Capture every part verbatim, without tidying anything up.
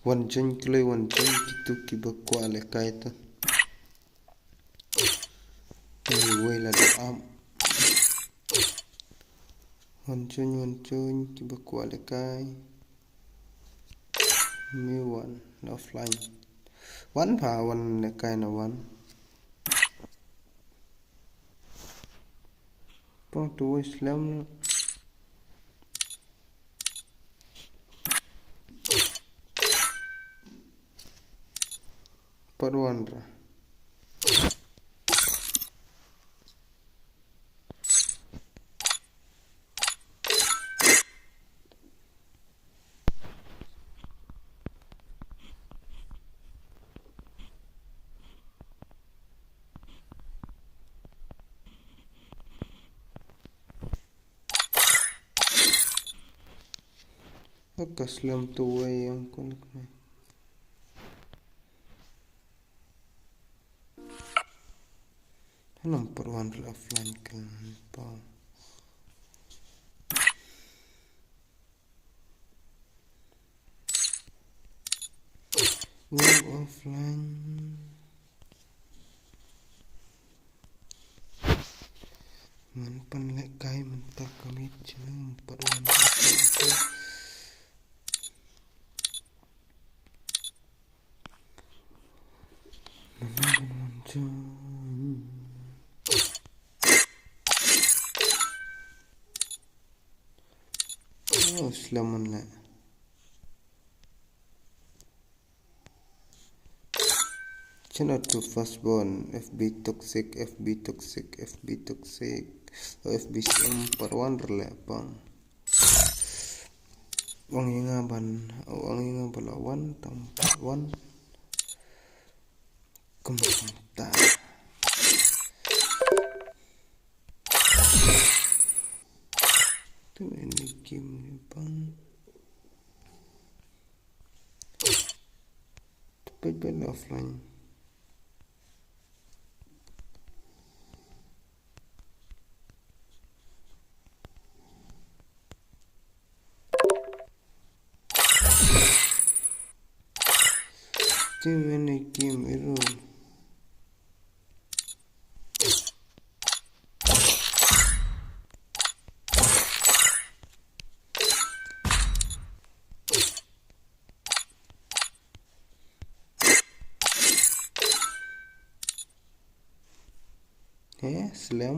Wan join kloi, wan join kitu kiba kwah lehkai tu. Anyway, la dep ap. Wan join, wan join kiba kwah lehkai. Mi wan, la offline. Wan pa, wan lehkai na wan. Pang tu wei slem. Pat wan ra. Ka slem tu wei yang kun kne. Hanam pat wan offline kan pa. Go offline. Ngan pan lehkai mynta ka miet, jingpynwan. Ngan pan wan jong. Oh, slem man leh. Channel to firstborn, F B toxic, F B toxic, F B toxic, oh, F B sim pat wan leh pang. Ong ïa nga ban, ong ïa nga ban la wan, tam pat wan. Kumta. Tu ini game ni pang. Peit, peit offline. Too many game error. He, slem.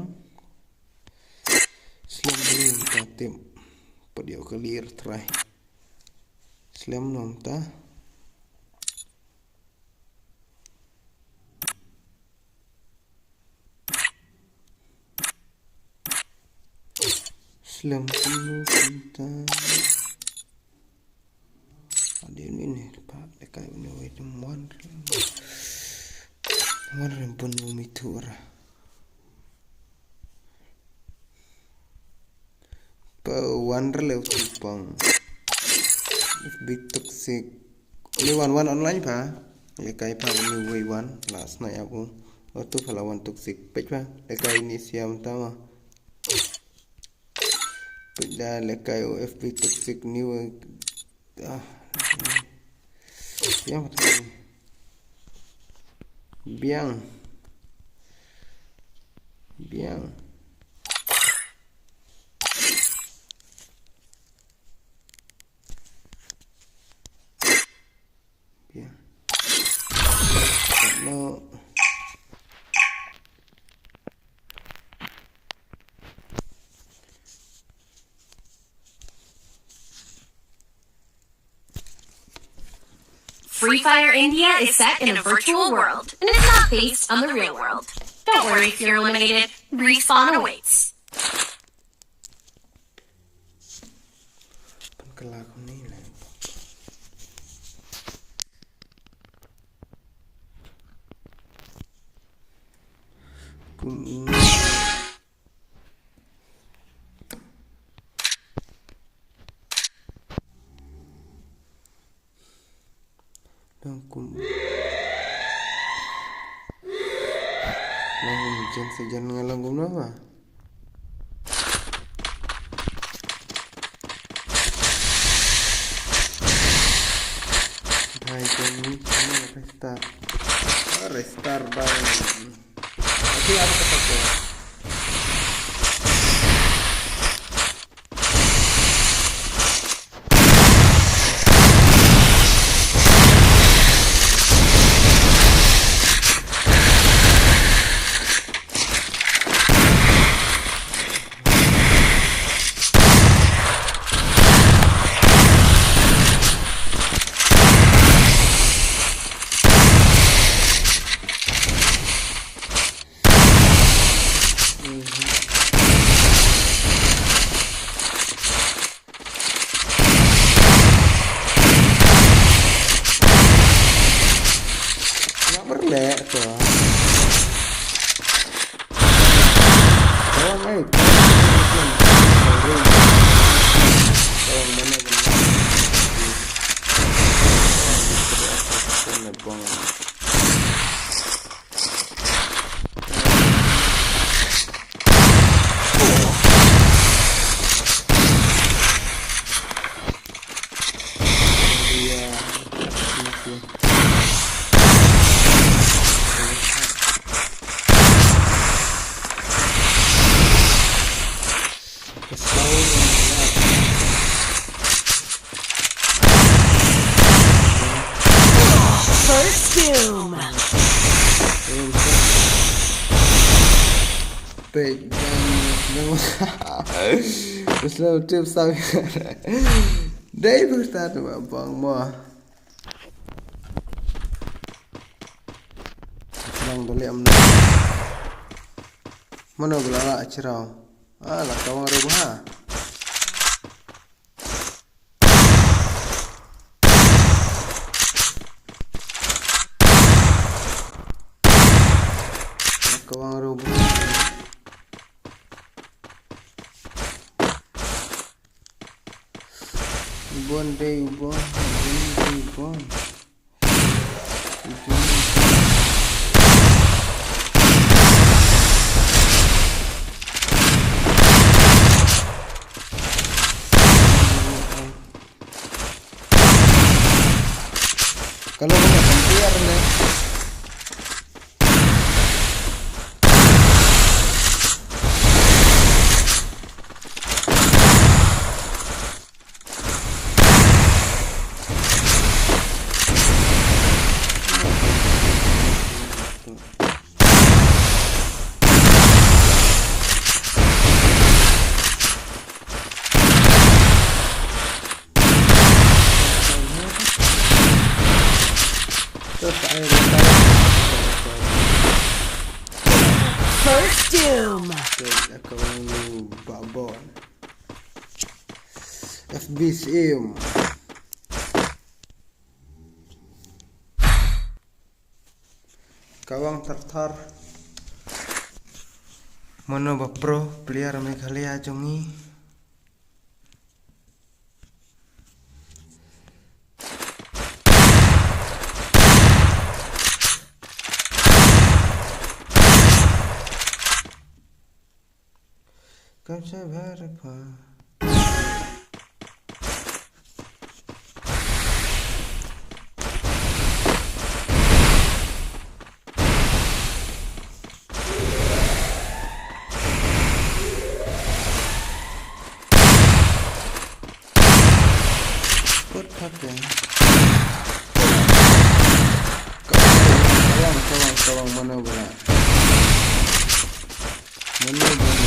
Slem dei mynta tip. Pat ïoh clear trai. Slem noh mynta. Slem kumno kumta. Ade ni ni pa lehkai uni wei jam wan. Wan rem pun umi thura. Pa wan rem leh tu pang. F B toxic. Ni wan wan online pa. Lehkai pa uni wei wan. Last night aku. Waktu pa la wan toxic. Peit pa. Lehkai ni siam tama. Peit da lehkai o F B toxic ni wei. Ah. Biang. Biang. Biang. Biang. No. Free Fire India is set in a virtual world and is not based on the real world. Don't worry if you're eliminated. Respawn awaits. Pynkylla kumne leh. Kumne. Dang kum. Lang kum jen sejen nga lang kum nama. Kaya ba ka tau ko. Nga berlek tu. Oh, mate. Oh, mana berlek? Mana berlek? First Doom. Pek dan slow tip sabi. Dai tu start ba bang mo. Bang dole amna. Mano gula la achirau. Ah, la kawang rubuh ha. Kawang rubuh. Bon dei bon, bon dei bon. Kalau kau nak compare ni. First Doom. F B C M. Kawang thar thar. Mano ba pro player Meghalaya jong ngi. Kam sa bha re pha. Kut pha ke. Kawang, kawang, kawang, kawang, mano ba la. Mano ba la.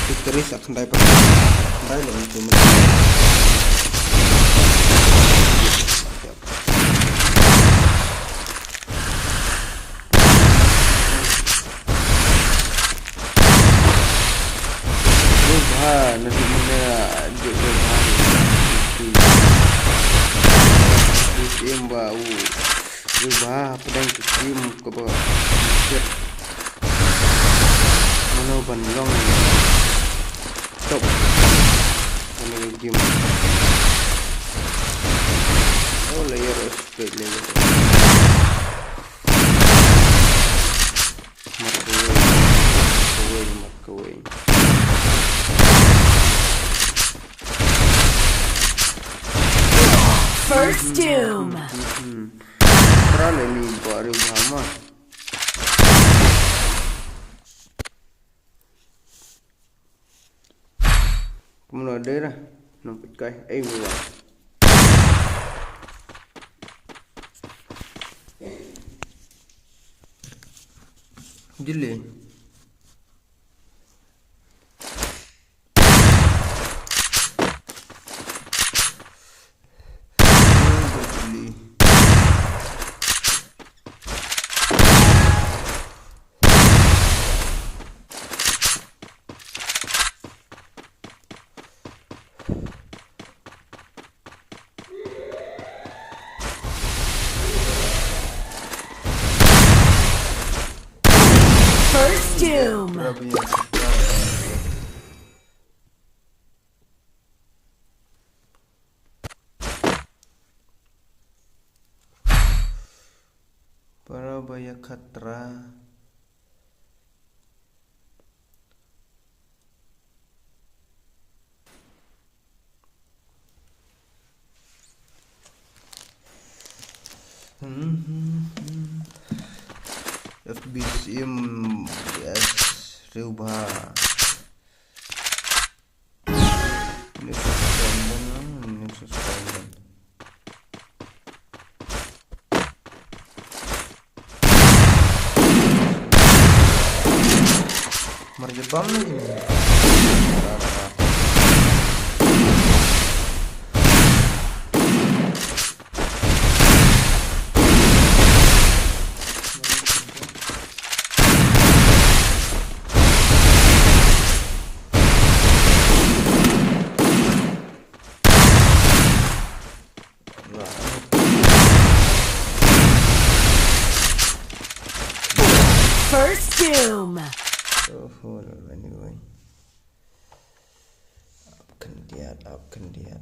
Victory sa khyndai pa. Khyndai lo untuk menang. Ruh bha, na dei mynne, dei ruh bha. Team ba u. Ruh bha, pdeng ki team kaba. Shit. Mano ban long top. Mano game. Oh, layer, split layer. Mat kawei, mat kawei, mat kawei. First doom. Pra le ni ba ri ba ma. Kumno dera? Nang pitkai. Ei, mula. Jili. First doom. Para ba ïa khatra. F B C M, yes, Riu Bha. Nexus London, Nexus London. Mar jabam ni. First doom. Oh, hold on, anyway. Up khyndiat, up khyndiat.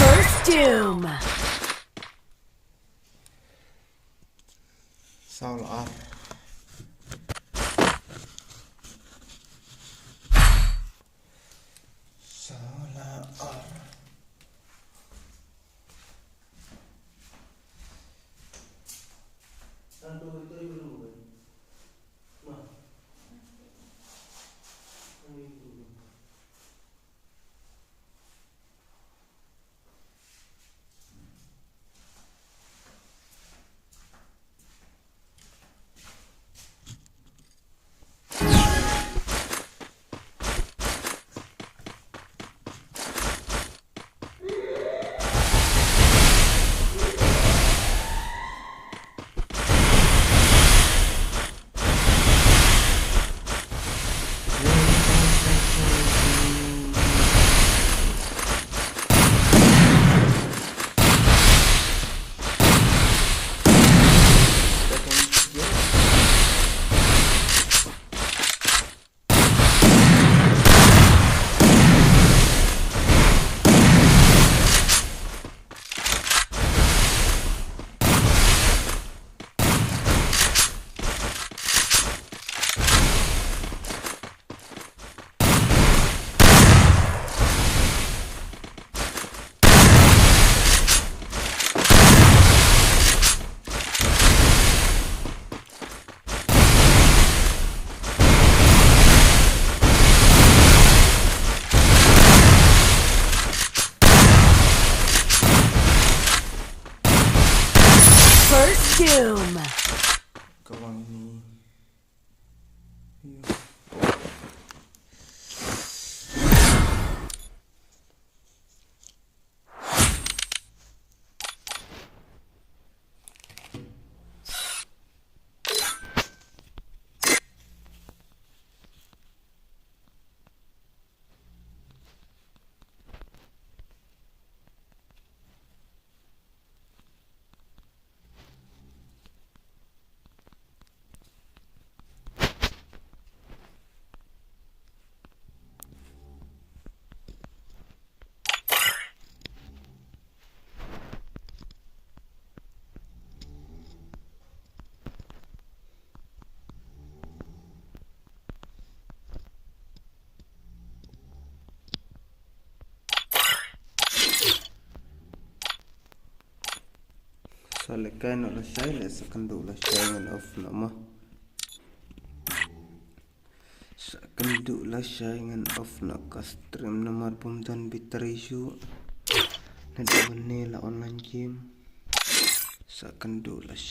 First doom. Saw la ar. Saw la ar. Boom. Sa lehkai noh lashai, leh sa kynduh lashai ngan off noh mo. Sa kynduh lashai ngan off noh ka stream namar bym don battery shuh. Naduh mynne la online game. Sa kynduh lashai.